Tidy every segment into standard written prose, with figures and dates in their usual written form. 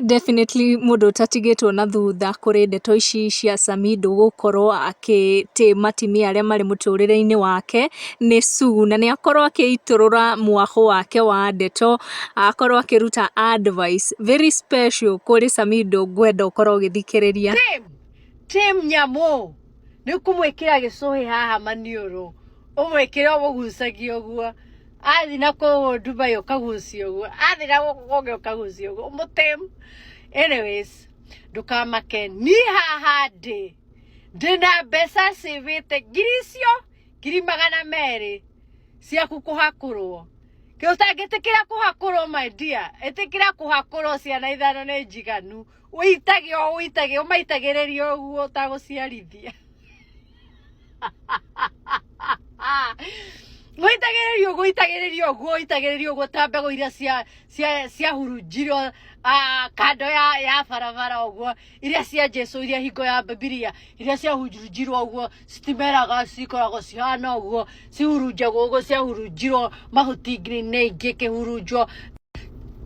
Definitely mũndũ ũtatigĩtwo na thutha kũrĩ ndeto ici cia Samidoh gũkorwo akĩtĩma atumia arĩa marĩ mũtũrĩre-inĩ wake nĩ Sue, na nĩ akorwo akĩitũrũra mwahũ wake wa ndeto, akorwo akĩruta advice very special kũrĩ Samidoh. Ngwenda ũkorwo ũgĩthikĩrĩria. Tim, Tim nyamũ nĩ ũkũmwĩkĩra gĩcũhĩ haha maniũrũ, ũmwĩkĩre ũmũgucagie ũguo, athi na kũu Dubai ũkagucia ũguo, athi na gũkũ kũngĩ ũkagucia ũguo, ũmũtĩmu. Anyways, ndũkamake, niĩ haha ndĩ na mbeca cĩvĩte ngiri icio 200,000 ciaku kũhakũrwo. Kĩ ũtangĩtĩkĩra kũhakũrwo, my dear, ĩtĩkĩra kũhakũrwo, ciana ithano nĩ njiganu. Ũitage o ũitage, ũmaitagĩrĩrie ũguo ũtagũciarithia. Ũitagĩrĩrie ũguo, ũitagĩrĩrie ũguo, ũitagĩrĩrie ũguo ta mbegũ iria ciahurunjirwo kando ya barabara ũguo, iria cia Jesu, iria hingo ya Bibilia, iria ciahurunjirwo ũguo, citimeraga, cikoragwo cihana ũguo, cihurunjagwo ũguo, ciahurunjirwo mahuti-inĩ, ingĩ ikĩhurunjwo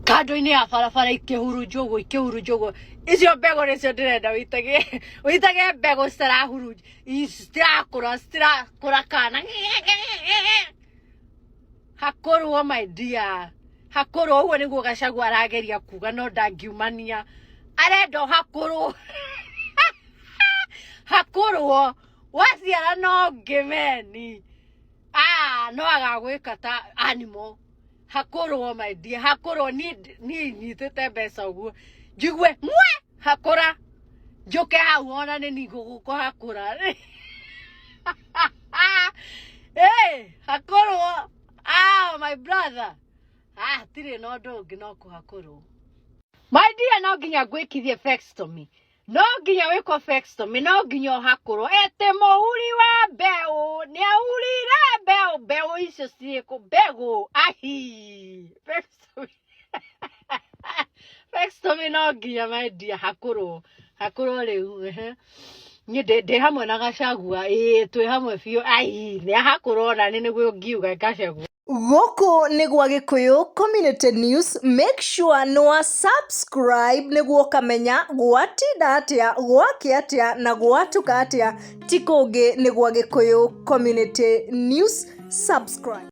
kando-inĩ ya barabara, ikĩhurunjwo ũguo, ikĩhurunjwo ũguo. Icio mbegũ nĩcio ndĩrenda ũitage, ũitage mbegũ citarahurunja, citirakũra, citirakũra kana hakũrwo, my dear, hakũrwo. Ũguo nĩguo Gachagua arageria kuga, no ndangiumania, arenda ũhakũrwo, hakũrwo waciara no ngĩmeni no agagwĩka ta animal. Hakũrwo, my dear, hakũrwo. Niĩ nyitĩte mbeca ũguo njigue mwe hakũra, njũke hau ona nĩ niĩ ngũgũkũhakũra. Hey, hakũrwo, my brother, tirĩ na ũndũ ũngĩ no kũhakũrwo, my dear. No nginya ngwĩkithie vasectomy, no nginya wĩkwo vasectomy, no nginya ũhakũrwo. Ĩtĩ mũhuri wa mbeũ nĩ ahurire mbeũ, mbeũ icio cirĩkũ? Mbegũ ahi, vasectomy, vasectomy no nginya, my dear, hakũrwo, hakũrwo rĩu. Ehe. Niĩ ndĩ hamwe na Gachagua, ĩĩ, twĩ hamwe biũ. Ai, nĩ ahakũrwo ona nĩ nĩguo ngiuga Gachagua. Gũkũ nĩ gwa Gĩkũyũ Community News. Make sure nĩ wa subscribe nĩguo ũkamenya gwatinda atĩa, gwakĩa atĩa na gwatuka atĩa. Ti kũngĩ, nĩ gwa Gĩkũyũ Community News. Subscribe.